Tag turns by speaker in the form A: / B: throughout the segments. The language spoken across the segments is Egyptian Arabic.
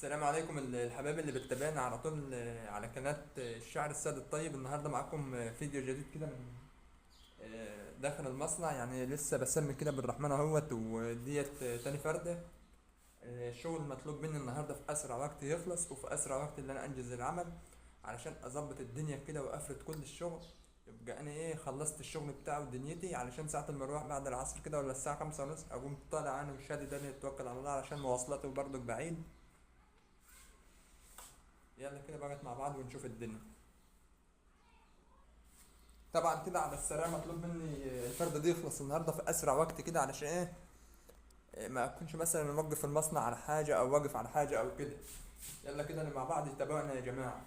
A: السلام عليكم الحبايب اللي بتتابعنا على طول على قناة الشعر السيد الطيب. النهارده معاكم فيديو جديد كده من داخل المصنع، يعني لسه بسمي كده بالرحمن اهوت، وديت تاني فردة. الشغل مطلوب مني النهارده في اسرع وقت يخلص، وفي اسرع وقت اللي انا انجز العمل علشان اظبط الدنيا كده وافرد كل الشغل، يبقى انا ايه خلصت الشغل بتاعه ودنيتي، علشان ساعة المروح بعد العصر كده ولا الساعة 5:30 اقوم طالع انا وشادي ده نتوكل على الله، علشان مواصلاته برضك بعيد. يلا كده بقى مع بعض ونشوف الدنيا. طبعا كده على السريع مطلوب مني الفردة دي يخلص النهارده في اسرع وقت كده، علشان ايه ما اكونش مثلا موقف المصنع على حاجة او واقف على حاجة او كده. يلا كده مع بعض يتابعنا يا جماعة.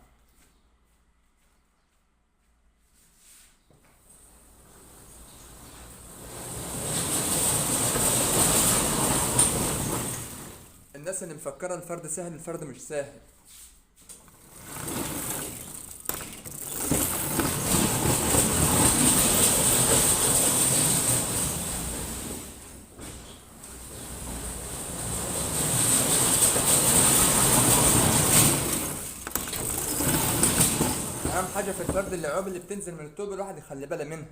A: الناس اللي مفكرة الفرد سهل، الفرد مش سهل. اهم حاجة في الفرد العقاب اللي بتنزل من الطوب الواحد يخلي باله منها،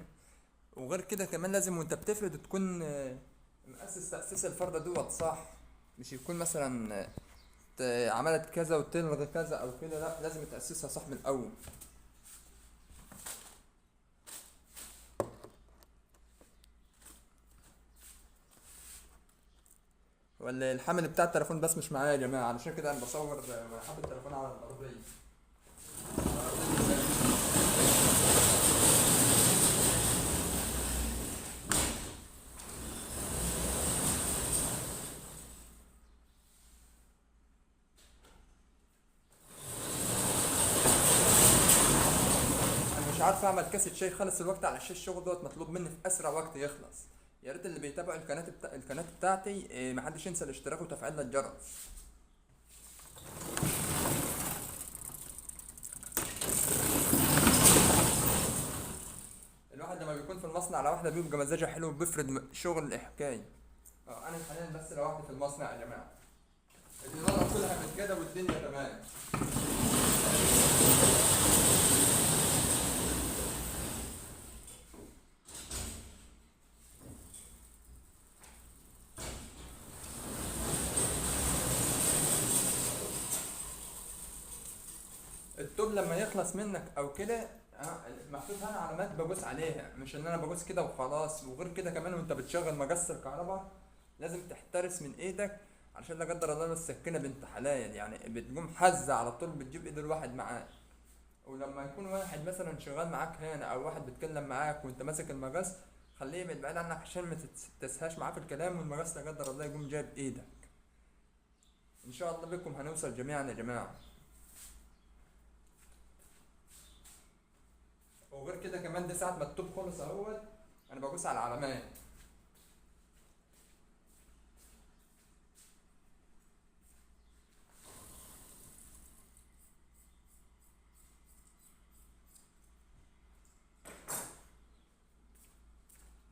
A: وغير كده كمان لازم وانت بتفرد تكون مؤسس تاسيس الفرده دوت صح، مش يكون مثلا عملت كذا وتلغي كذا او كده، لا لازم تاسسها صح من الاول. ولا الحمل بتاع التليفون بس مش معايا يا جماعة، علشان كده انا بصور وانا حاطط التليفون على الارضية. مش عارف اعمل كاسة شاي خالص الوقت، علشان الشغل دوت مطلوب مني في اسرع وقت يخلص. يا ريت اللي بيتابعوا القناة بتاعتي محدش ينسى الاشتراك وتفعيل الجرس. الواحد لما بيكون في المصنع على واحدة بيبقى مزاجه حلو وبيفرد شغل حكاية. انا حاليا بس لوحدي في المصنع يا جماعة، الإدارة كلها متجدة والدنيا تمام. التوب لما يخلص منك او كده محطوط هنا علامات ببوس عليها، مش ان انا ببوس كده وخلاص. وغير كده كمان وانت بتشغل مجس الكهرباء لازم تحترس من ايدك، علشان لا قدر الله السكينة بنت حلال يعني بتقوم حزه على طول، بتجيب ايد الواحد معاك. ولما يكون واحد مثلا شغال معاك هنا او واحد بيتكلم معاك وانت ماسك المجس، خليه يبعد بعيد عنك عشان ما تسهاش معاه في الكلام، والمجس لا قدر الله يقوم جايب ايدك. ان شاء الله بكم هنوصل جميعا يا جماعة. وغير كده كمان دي ساعة ما التوب خلص اهوت انا ببص على العلامات.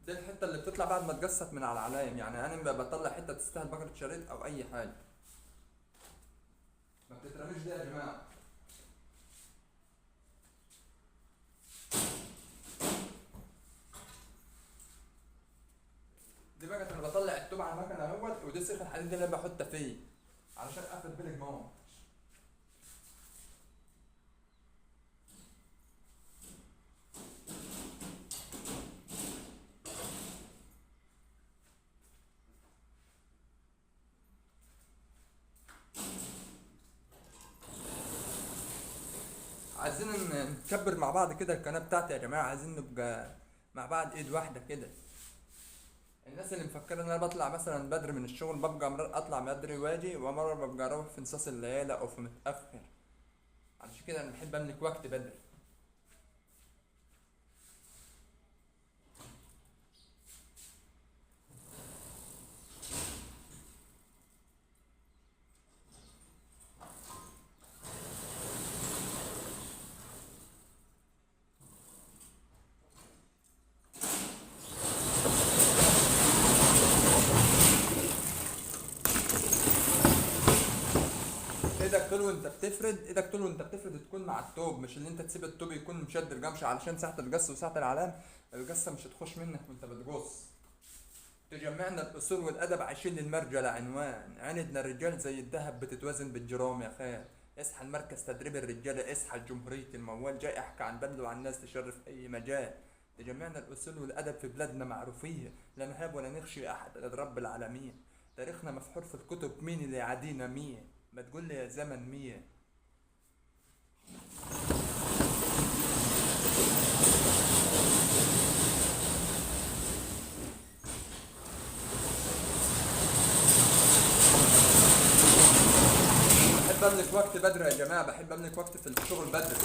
A: دي الحتة اللي بتطلع بعد ما تقصت من على العلايم، يعني انا بطلع حتة تستاهل بكرة شريط او اي حاجة، ما بتترميش دي يا جماعة. دي بقى انا بطلع التوب على المكنه اهوت، ودي سيخ الحديد اللي انا بحطها فيه علشان اقفل بيه الجماعة. عايزين نكبر مع بعض كده القناة بتاعتي يا جماعة، عايزين نبقى مع بعض ايد واحدة كده. الناس اللي مفكرة ان انا بطلع مثلا بدري من الشغل، ببقى مرة اطلع بدري واجي، ومرة ببقى اروح في نصاص الليالي او في متاخر، علشان كده انا بحب املك وقت بدري. ايدك طول وانت بتفرد، ايدك طول وانت بتفرد تكون مع التوب، مش اللي انت تسيب التوب يكون مشد الجمشه، علشان ساعة القص وساعة العلام القصة مش هتخش منك وانت بتقص. تجمعنا الاصول والادب عايشين للمرجله عنوان، عندنا الرجال زي الذهب بتتوزن بالجرام يا خال. اصحى المركز تدريب الرجالة، اصحى جمهورية الموال، جاي احكي عن بلده وعن الناس تشرف اي مجال. تجمعنا الاصول والادب في بلادنا معروفيه، لا نهاب ولا نخشي احد غير رب العالمين. تاريخنا مفحور في الكتب، مين اللي يعادينا مين؟ ما تقول لي يا زمن مين؟ بحب املك وقت بدري يا جماعة، بحب املك وقت في الشغل بدري.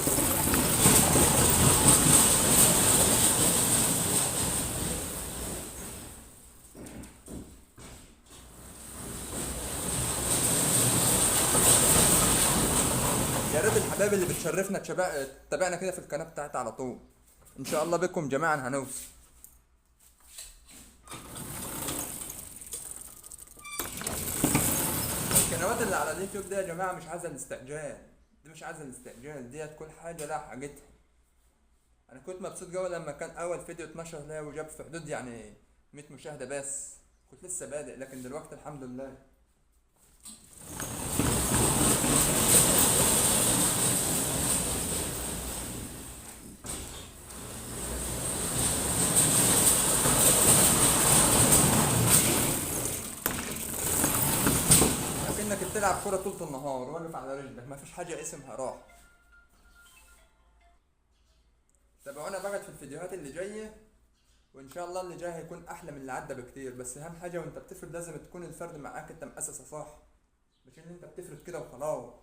A: يا ريت الحبايب اللي بتشرفنا تتابعنا كده في القناة بتاعتي على طول. ان شاء الله بكم جميعا هنوصل. القنوات اللي على اليوتيوب دي يا جماعة مش عايزه الاستعجال، دي مش عايزه الاستعجال، ديت كل حاجة لها حاجتها. انا كنت مبسوط جوه لما كان اول فيديو اتنشر ليا وجاب في حدود يعني 100 مشاهده بس، كنت لسه بادئ، لكن دلوقتي الحمد لله. انك بتلعب كرة طول النهار واقف على رجلك، مفيش حاجة اسمها راحة. تابعونا بقى في الفيديوهات اللي جاية، وان شاء الله اللي جاي هيكون احلى من اللي عدى بكتير. بس اهم حاجة وانت بتفرد لازم تكون الفرد معاك انت مؤسسة صح، مش ان انت بتفرد كده وخلاص.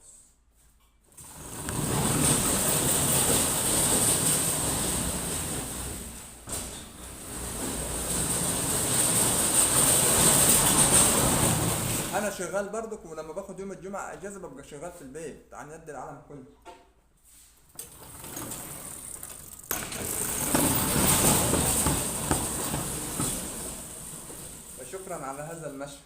A: انا شغال برضك، ولما باخد يوم الجمعة اجازة ببقى شغال في البيت عن يد العالم كله. وشكرا على هذا المشهد.